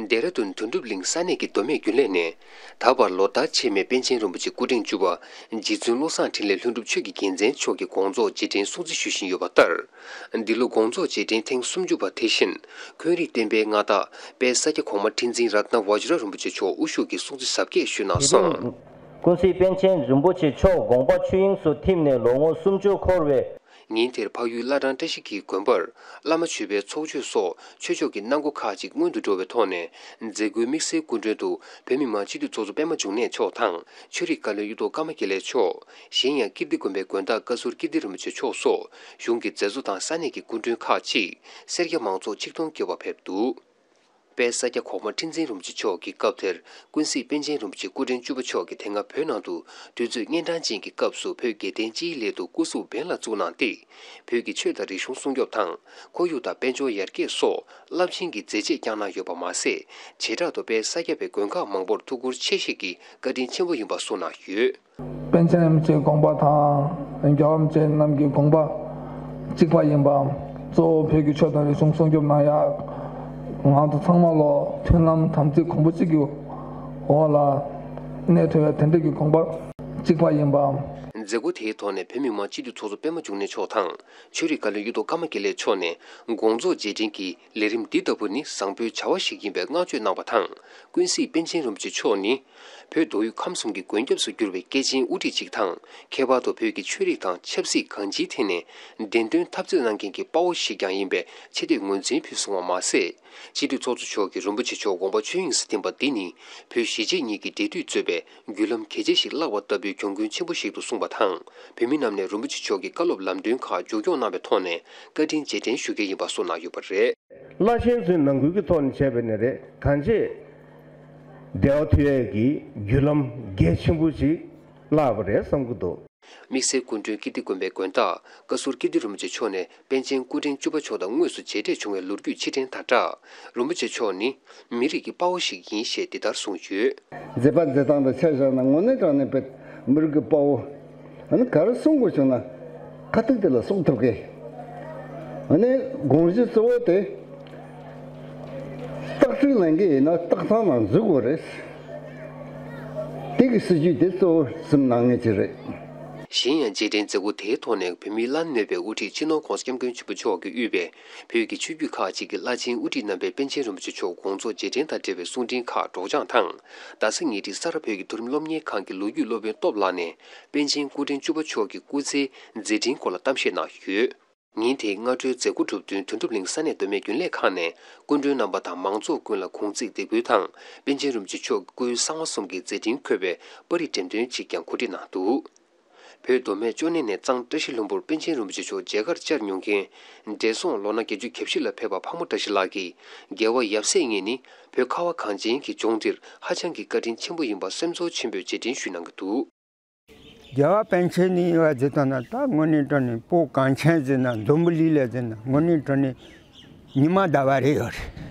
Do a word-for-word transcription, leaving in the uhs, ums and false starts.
ལྡེ་ར་ལྡུན་དོན་གྲུབ་གླིང་ས་གནས་ཀྱི་མདོ་སྨད་རྒྱུན་ལས་ནས། ད་བར་ལོ་ཟླ་ཕྱེད་མའི་པཎ་ཆེན་རིན་པོ་ཆེ་སྐུ་ཕྲེང་བཅུ་པ་རྗེ་བཙུན་བློ་བཟང་འཕྲིན་ལས་ལྷུན་གྲུབ་ཆོས་ཀྱི་རྒྱལ་མཚན་མཆོག་གི་དགོངས་རྫོགས་རྗེས་དྲན་སྲུང་བརྩི་ཞུ་བཞིན་ཡོད་པ་ལྟར། འདི་ལོ་དགོངས་རྫོགས་རྗེས་དྲན་ཐེངས་སུམ་ཅུ་པ་དེ་བཞིན། འཁོན་རིགས་བསྟན་པའི་མངའ་བདག་དཔལ་ས་སྐྱ་གོང་མ་ཁྲི་འཛིན་རཏྣ་བཛྲ་རིན་པོ་ཆེ་མཆོག་དབུ་བཞུགས་ཀྱིས་སྲུང་བརྩི་གཟབ་རྒྱས་ཞུས་གནང་སོང་། ཀུན་གཟིགས་པཎ་ཆེན་རིན་པོ་ཆེ་མཆོག་དགོངས་པ་ཆོས་དབྱིངས་སུ་ཐིམ་ནས་ལོ་ངོ་སུམ་ཅུ་འཁོར་བའི། ཉིན་དེར་འཕགས་ཡུལ་བླ་བྲང་བཀྲ་ཤིས་ཀྱི་དགོན་པར་བླ་མ་མཆོད་པའི་ཚོགས་མཆོད་སོགས་ཆོས་ཕྱོགས་ཀྱི་གནང་སྒོ་ཁག་ཅིག་སྔོན་དུ་འགྲོ་བའི་ཐོག་ནས། མཛད་སྒོའི་དམིགས་བསལ་སྐུ་མགྲོན་དུ་བོད་མི་མང་སྤྱི་འཐུས་ཚོགས་གཙོ་པད་མ་འབྱུང་གནས་མཆོག་དང་། ཆོས་རིག་བཀའ་བློན་གཡུ་ཐོག་ཀརྨ་དགེ་ལེགས་མཆོག། གཞན་ཡང་ཀིརྟི་དགོན་པའི་དགོན་བདག་བཀའ་ཟུར་ཀིརྟི་རིན་པོ་ཆེ་མཆོག་སོགས་གཞུང་གི་མཛད་གཙོ་དང་ས་གནས་ཀྱི་སྐུ་མགྲོན་ཁག་ཅིག་སེར་སྐྱ་མང་ཚོགས་ཆིག་སྟོང་བརྒལ་བ་ཕེབས་འདུག། དཔལ་ས་སྐྱ་གོང་མ་ཁྲི་འཛིན་རིན་པོ་ཆེ་མཆོག་གིས་སྐབས་དེར་ཀུན་གཟིགས་པཎ་ཆེན་རིན་པོ་ཆེ་སྐུ་ཕྲེང་བཅུ་པ་མཆོག་གིས་དེ་སྔ་བོད་ནང་དུ་དུས་ཚོད་གཉན་འཕྲང་ཅན་གྱི་སྐབས་སུ་བོད་རྒྱལ་བསྟན་སྤྱིའི་སླད་དུ་སྐུ་གཟུགས་འབེན་ལ་བཙུགས་གནང་སྟེ། བོད་ཀྱི་ཆོས་དང་རིག་གཞུང་སྲུང་སྐྱོབ་དང་། ཁོར་ཡུག་དང་དཔལ་འབྱོར་ཡར་རྒྱས་སོགས་རླབས་ཆེན་གྱི་མཛད་རྗེས་བསྐྱངས་གནང་ཡོད་པ་མ་ཟད། བྱེ་བྲག་ཏུ་དཔལ་ས་སྐྱ་པའི་དགོན་ཁག་མང་པོར་ཐུགས་ཁུར་ཆེ་བཞེས་ཀྱིས་བཀའ་དྲིན་ཆེན་པོ་ཡིན་པ་གསུངས་གནང་ཡོད། པཎ་ཆེན་རིན་པོ་ཆེའི་དགོངས་པ་དང་རྒྱལ་བ་རིན་པོ་ཆེ་རྣམས་ཀྱི་དགོངས་པ་གཅིག་པ་ཡིན་པའམ། གཙོ་བོ་བོད་ཀྱི་ཆོས་དང་རིག་གཞུང་སྲུང་སྐྱོབ་གནང་ཡག་ང་ཚོ་ཚང་མ་ལོ་མཐུན་ལམ་དམ་ཚིག་གོང་བུ་གཅིག་གི་འོག་ལ་གནས་ཐུབ་པའི་དེ་འདྲ་གི་དགོངས་པ་གཅིག་པ་ཡིན་པའམ། མཛད་སྒོ་དེའི་ཐོག་ནས་བོད་མི་མང་སྤྱི་འཐུས་ཚོགས་གཙོ་པད་མ་འབྱུང་གནས་མཆོག་དང་། ཆོས་རིག་བཀའ་བློན་གཡུ་ཐོག་ཀརྨ་དགེ་ལེགས་མཆོག་ནས་དགོངས་རྫོགས་རྗེས་དྲན་གྱི་ལས་རིམ་འདི་ལྟ་བུ་ནི་བཟང་པོའི་བྱ་བ་ཞིག་ཡིན་པའི་བསྔགས་བརྗོད་གནང་བ་དང་། ཀུན་གཟིགས་པཎ་ཆེན་རིན་པོ་ཆེ་མཆོག་ནི། བོད་མདོ་དབུས་ཁམས་གསུམ་གྱི་མགོན་སྐྱབས་སུ་གྱུར་བའི་སྐྱེས་ཆེན་དབུ་ཁྲིད་ཅིག་དང་། ཁྱད་པར་དུ་བོད་ཀྱི་ཆོས་རིག་དང་ཆབ་སྲིད་གང་ཅིའི་ཐད་ནས་བདེན་དོན་འཐབ་རྩོད་གནང་མཁན་གྱི་དཔའ་བོ་ཞིག་ཀྱང་ཡིན་པའི་ཆེ་བསྟོད་ངོས་འཛིན་ཕུལ་སོང་བ་མ་ཟད། སྤྱི་འཐུས་ཚོགས་གཙོ་མཆོག་གིས་རིན་པོ་ཆེ་མཆོག་དགོངས་པ་ཆོས་དབྱིངས་སུ་ཐིམ་པ་འདི་ནི་བོད་གཞིས་བྱེས་གཉིས་ཀྱི་འབྲེལ་མཐུད་གཙོས་པའི་བརྒྱུད་ལམ་གལ་ཆེ་ཞིག་བརླག་པ་ལྟ་བུའི་གྱོང་གུན་ཆེན་པོ་ཞིག་ཏུ་གསུངས་པ་དང་། བོད་མི་རྣམས་ནས་རིན་པོ་ཆེ་མཆོག་གི་བཀའ་སློབ་ལམ་སྟོན་ཁག་མཇུག་སྐྱོང་གནང་བའི་ཐོག་ནས་བཀའ་དྲིན་རྗེས་དྲན་ཞུ་གལ་ཡིན་པ་གསུངས་གནང་ཡོད་པ་རེད། བླ་ཆེན་ཚོའི་ནང་ཁུལ་གྱི་ཐོག་ནས་བྱས་པ་ནི་རེད། གང་ཅི་བདེ་བ་ཐོབ་ཡས་ཀྱི་བརྒྱུད་ལམ་གལ་ཆེན་པོ་ཞིག་བརླག་པ་རེད་བསམ་གྱི་འདུག། དམིགས་བསལ་སྐུ་མགྲོན་ཀིརྟི་དགོན་པའི་དགོན་བདག་བཀའ་ཟུར་ཀིརྟི་རིན་པོ་ཆེ་མཆོག་ནས་པཎ་ཆེན་སྐུ་ཕྲེང་བཅུ་པ་མཆོག་དང་དངོས་སུ་མཇལ་འཕྲད་བྱུང་བའི་ལོ་རྒྱུས་ཕྱིར་དྲན་དང་སྦྲགས། རིན་པོ་ཆེ་མཆོག་ནི་མི་རིགས་ཀྱི་དཔའ་བོ་ཞིག་ཡིན་ཞེས་འདི་ལྟར་གསུངས་ཡོད། མཛད་པ་མཛད་སྟངས་དང་ཆ་བཞག་ན་དངོས་གནས་དྲང་གནས་པའི་མི་རིགས་ཀྱི་དཔའ་བོ། ཨ་ནི་ག་རེ་གསུང་དགོས་བྱུང་ན་ཁ་ཐུག་དེ་ལ་གསུང་ཐུབ་གི། ཨ་ནི་དགོངས་གཞི་གཙོ་བོ་དེ། རྟགས་ཁྲིད་ལེན་གི་ཡིན་ན་རྟགས་ཐང་ནང་འཛུལ་དགོས་རེད། དེ་གི་སྲིད་ཇུས་དེ་གཙོ་བོ་སེམས་ནང་ངེས་ཅིག་རེད། གཞན་ཡང་རྗེས་དྲན་མཛད་སྒོ་དེའི་ཐོག་ནས་བོད་མིའི་བླ་ན་མེད་པའི་དབུ་ཁྲིད་སྤྱི་ནོར་༸གོང་ས་༸སྐྱབས་མགོན་ཆེན་པོ་མཆོག་གིས་དབུས་པའི་བོད་ཀྱི་ཆོས་བརྒྱུད་ཁག་ཅིག་གི་བླ་ཆེན་དབུ་ཁྲིད་རྣམ་པས་པཎ་ཆེན་རིན་པོ་ཆེ་མཆོག་དགོངས་རྫོགས་རྗེས་དྲན་དང་འབྲེལ་བའི་གསུང་འཕྲིན་ཁག་སྒྲོག་སྦྱང་དང་། རྡ་ས་ཉེ་འཁྲིས་ས་རཱ་བོད་ཀྱི་མཐོ་རིམ་སློབ་གཉེར་ཁང་གི་ལོ་རྒྱུས་སློབ་དཔོན་སྟོབས་ལགས་ནས་པཎ་ཆེན་སྐུ་ཕྲེང་བཅུ་པ་མཆོག་གི་སྐུ་ཚེའི་མཛད་འཕྲིན་སྐོར་ལ་གཏམ་བཤད་གནང་ཡོད། ཉིན་དེའི་སྔ་དྲོའི་མཛད་སྒོ་གྲུབ་བསྟུན་དོན་གྲུབ་གླིང་ས་གནས་མདོ་སྨད་རྒྱུན་ལས་ཁང་ནས་སྐུ་མགྲོན་རྣམ་པ་དང་མང་ཚོགས་ཀུན་ལ་གུང་ཚིགས་འདེགས་འབུལ་དང་། པཎ་ཆེན་རིན་པོ་ཆེ་མཆོག་གི་སྐུའི་གསང་བ་གསུམ་གྱི་མཛད་འཕྲིན་འཁོད་པའི་པར་རིས་འགྲེམས་སྟོན་ཅིག་ཀྱང་གོ་སྒྲིག་གནང་འདུག། བོད་མདོ་སྨད་ཅོ་ནེ་ནས་གཙང་བཀྲ་ཤིས་ལྷུན་པོར་པཎ་ཆེན་རིན་པོ་ཆེ་མཆོག་མཇལ་ཁར་བཅར་མྱོང་མཁན། བགྲེས་སོང་ལོ་ན་བརྒྱད་ཅུ་གྱ་བཞི་ལ་ཕེབས་པ་ཕག་མོ་བཀྲ་ཤིས་ལགས་ཀྱིས། རྒྱལ་བ་ཡབ་སྲས་གཉིས་ནི་བོད་ཁ་བ་གངས་ཅན་གྱི་ལྗོངས་འདིར་ཧ་ཅང་གི་བཀའ་དྲིན་ཆེན་པོ་ཡིན་པ་སེམས་ཚོར་ཆེན་པོས་རྗེས་དྲན་ཞུས་གནང་གི་འདུག། རྒྱལ་བ་པཎ་ཆེན་ནི་ཡོད་ཟེར་ད་ན་ད་དངོས་གནས་དྲང་གནས་བོད་གངས་ཅན་ཟེར་ན་འཛམ་བུ་གླིང་ལ་ཟེར་ན་དངོས་གནས་དྲང་གནས་ཉི་མ་ཟླ་བ་རེ་ཡོད་